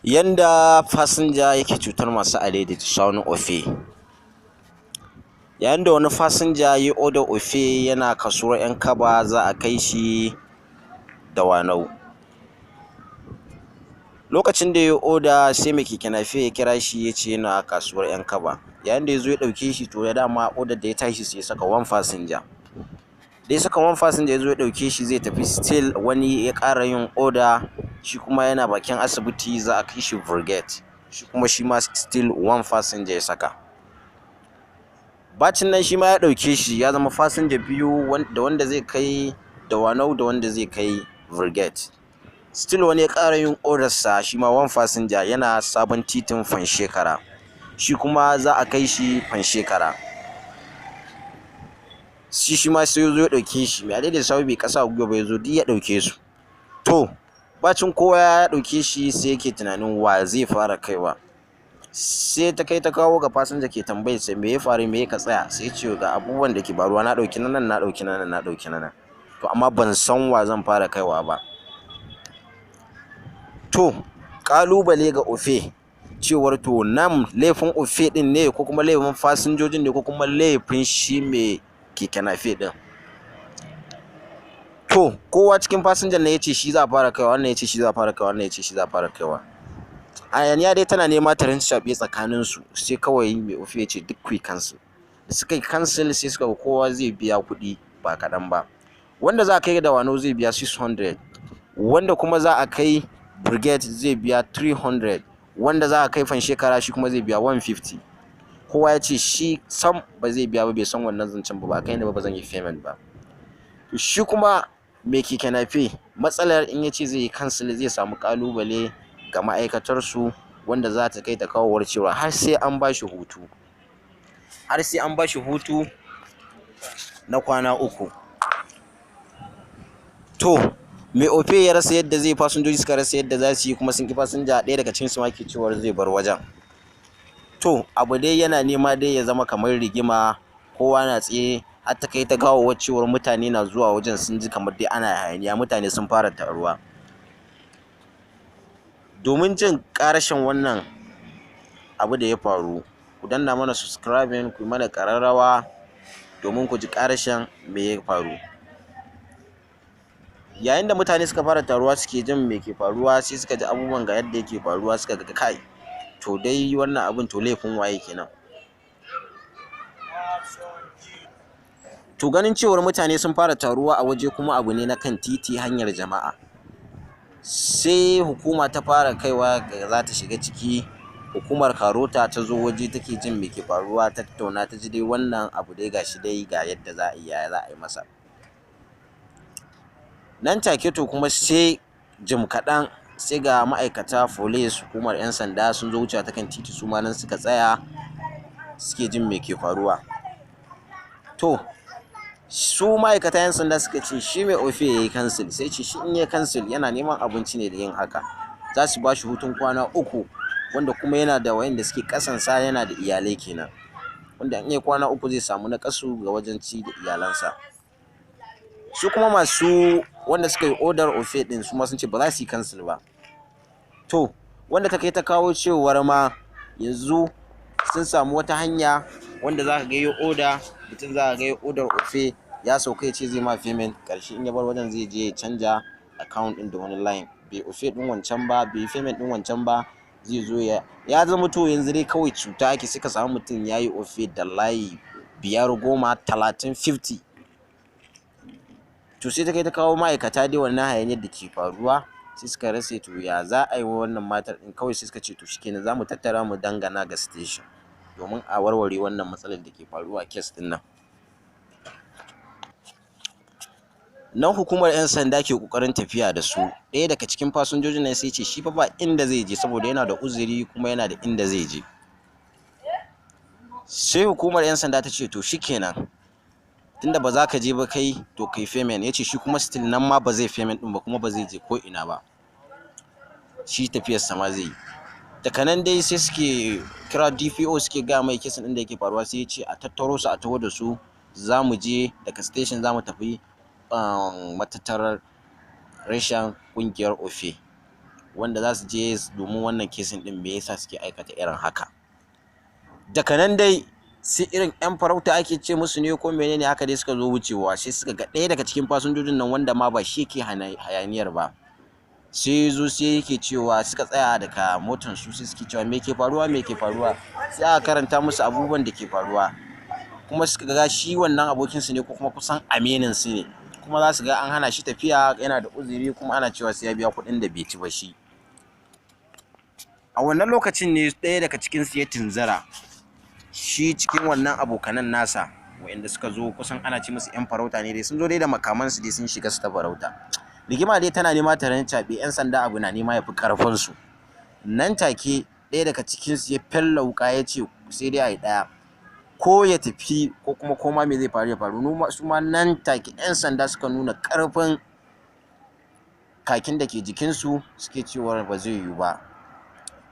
Yanda fasinja yake cutar masu adaidaita sahun Opay. Yayin da wani fasinja ya yi odar Opay yana kasuwar 'Yan Kaba, za a kai shi Dawanau. Lokacin da ya yi oda, sai mai keke napep ya kira shi, ya ce yana kasuwar 'Yan Kaba. Yayin da ya zo ya ɗauke shi, to ya dama odar da ya tashi sai ya saka one passenger. Da ya saka one passenger, ya zo ya ɗauke shi zai tafi, still wani ya ƙara yin oda, shi kuma yana bakin asibiti, za a kai shi Brigade. Shi kuma shi ma still one passenger ya saka. Bacin nan shi ma ya ɗauke shi, ya zama fasinja biyu, da wanda zai kai Dawanau da wanda zai kai Brigade. Still wani ya ƙara yin odarsa, shi ma one passenger, yana sabon titin Panshekara. Shi kuma za a kai shi Panshekara. Shi ma sai ya zo ya ɗauke shi. Mai adaidaita sahu bai ƙasa a gwiwa ba, ya zo duk ya ɗauke su. To, bacin kowa ya ɗauke shi, sai yake tunanin wa zai fara kaiwa. Sai ta kai ta kawo ga fasinja ke tambayar sa, me ya faru, me ka tsaya? Sai ce ga abubuwan da ke faruwa, na ɗauki na nan, na ɗauki na nan, na ɗauki na nan. To, amma ban san wa zan fara kaiwa ba. To, ƙalubale ga Opay cewar, to, nan laifin Opay ɗin ne, ko kuma laifin fasinjojin ne, ko kuma laifin shi mai keke napep ɗin? To, kowa cikin fasinjan nan ya ce shi za a fara kaiwa, wannan ya ce shi za a fara kaiwa, wannan ya ce shi za a fara kaiwa. Hayaniya dai tana nema ta rincaɓe tsakaninsu, sai kawai mai Opay ya ce duk ku yi cancel. Da suka yi cancel, sai suka ga kowa zai biya kuɗi ba kaɗan ba. Wanda za a kai Dawanau zai biya 600, wanda kuma za a kai Brigade zai biya 300, wanda za a kai Panshekara shi kuma zai biya 150. Kowa ya ce shi sam ba zai biya ba, bai san wannan zancen ba, ba a kai ni ba, ba zan yi payment ba. Shi kuma mai keke napep, matsalar in ya ce zai yi cancel, zai samu ƙalubale ga ma'aikatarsu, wanda za ta kai ta kawowar cewa har sai an ba shi hutu. Har sai an ba shi hutu na kwana 3. To, mai Opay ya rasa yadda zai, fasinjoji suka rasa yadda za su yi, kuma sun ƙi fasinja ɗaya daga cikinsu ma ke cewar zai bar wajen. To, abu dai yana nema dai ya zama kamar rigima, kowa na tsaye, har ta kai ta kawo cewar mutane na zuwa wajen, sun ji kamar dai ana hayaniya, mutane sun fara taruwa. Domin jin ƙarashin wannan abu da ya faru, ku danna mana subscribing, ku yi mana ƙararrawa domin ku ji ƙarashin me ya faru. Yayin da mutane suka fara taruwa suke jin me ke faruwa, sai suka ji abubuwan ga yadda yake faruwa, suka ga kai, to dai wannan abun, to laifin waye kenan? To, ganin cewar mutane sun fara taruwa a waje, kuma abu ne na kan titi, hanyar jama'a, sai hukuma ta fara kaiwa ga za ta shiga ciki. Hukumar Karota ta zo waje, take jin me ke faruwa, ta tattauna, ta ji dai wannan abu dai gashi dai ga yadda za a yi, yaya za a yi masa. Nan take, to, kuma sai jim kaɗan sai ga ma'aikata police, hukumar 'yan sanda, sun zo wucewa ta kan titi, su ma nan suka tsaya suke jin me ke faruwa. To, su ma'aikata 'yan sanda suka ce shi mai Opay ya yi cancel, sai ce shi in ya cancel yana neman abinci ne da yin haka. Za su ba shi hutun kwana 3, wanda kuma yana da wayanda suke ƙasansa, yana da iyalai kenan. Wanda in ya kwana 3 zai samu naƙasu ga wajen ci da iyalansa. Su kuma masu wanda suka yi odar Opay ɗin, su ma sun ce ba za su yi cancel ba. To, wanda ta kai ta kawo cewar ma yanzu sun samu wata hanya wanda za ka ga ya oda, mutum za ka ga ya odar Opay, ya sauka ya ce zai ma payment, ƙarshe in ya bar wajen zai je ya canja account ɗin da wani line. Bai Opay ɗin wancan ba, bai payment ɗin wancan ba, zai zo ya zama, to yanzu dai kawai cuta ake. Sai ka samu mutum ya yi Opay da layi 5, 10, 30, 50. To, sai ta kai ta kawo ma'aikata dai wannan hayaniyar da ke faruwa, sai suka rasa to ya za a yi wa wannan matar ɗin. Kawai sai suka ce to shikenan, za mu tattara mu dangana ga station domin a warware wannan matsalar da ke faruwa a case ɗin nan. Nan hukumar 'yan sanda ke ƙoƙarin tafiya da su. Ɗaya daga cikin fasinjojin nan sai ce shi fa ba inda zai je, saboda yana da uzuri kuma yana da inda zai je. Sai hukumar 'yan sanda ta ce to shikenan, tunda ba za ka je ba kai, to kai payment. Ya ce shi kuma still nan ma ba zai payment ɗin ba, kuma ba zai je ko ina ba. Shi tafiyarsa ma zai yi. Daga nan dai sai suke kira DPO, suke gaya mai case ɗin da yake faruwa, sai ya ce a tattaro su, a taho da su, za mu je daga station za mu tafi matattarar reshen ƙungiyar Opay. Wanda za su je domin wannan case ɗin, me yasa suke aikata irin haka. Daga nan dai sai irin 'yan farauta ake ce musu ne ko menene haka dai, suka zo wucewa, sai suka ga ɗaya daga cikin fasinjojin nan wanda ma ba shi yake hayaniyar ba. Sai zo sai yake cewa, suka tsaya daga motan su, sai suke cewa, "Me ke faruwa? Me ke faruwa?" Sai aka karanta musu abubuwan da ke faruwa, kuma suka ga shi wannan abokin su ne ko kuma kusan aminin su ne, kuma za su ga an hana shi tafiya, yana da uzuri, kuma ana cewa sai ya biya kuɗin da bai ci ba shi. A wannan lokacin ne ɗaya daga cikin su ya tunzura, shi cikin wannan abokanan nasa waɗanda suka zo, kusan ana ce musu 'yan farauta ne dai, sun zo dai da makamansu dai, sun shiga su ta farauta. Rigima dai tana nema ta rincaɓe, 'yan sanda abu na nema ya fi ƙarfinsu. Nan take ɗaya daga cikinsu ya fella wuƙa, ya ce sai dai a yi ɗaya, ko ya tafi ko kuma koma me zai faru ya faru. Su ma nan take 'yan sanda suka nuna ƙarfin kakin da ke jikinsu, suke cewa ba zai yiwu ba.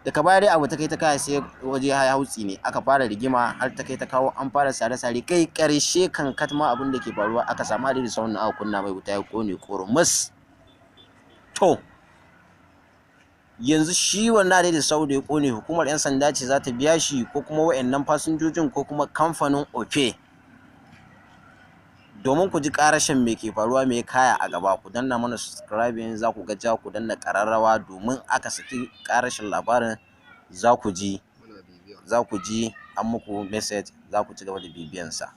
Daga baya dai abu ta kai ta kaya, sai waje ya hautsi ne, aka fara rigima, har ta kai ta kawo an fara sare-sare. Kai ƙarshe kan katma abin da ke faruwa, aka samu adadi sahun, aka kunna mai wuta, ya ƙone ƙurmus. To yanzu shi wannan adadi sahu da ya ƙone, hukumar 'yan sanda ce za ta biya shi, ko kuma wa'annan fasinjojin, ko kuma kamfanin Opay? Domin ku ji ƙarashin me ke faruwa, me kaya a gaba, ku danna mana subscribing, za ku ga ja, ku danna ƙararrawa domin aka saki ƙarashin labarin za ku ji an muku message, za ku ci gaba da bibiyansa.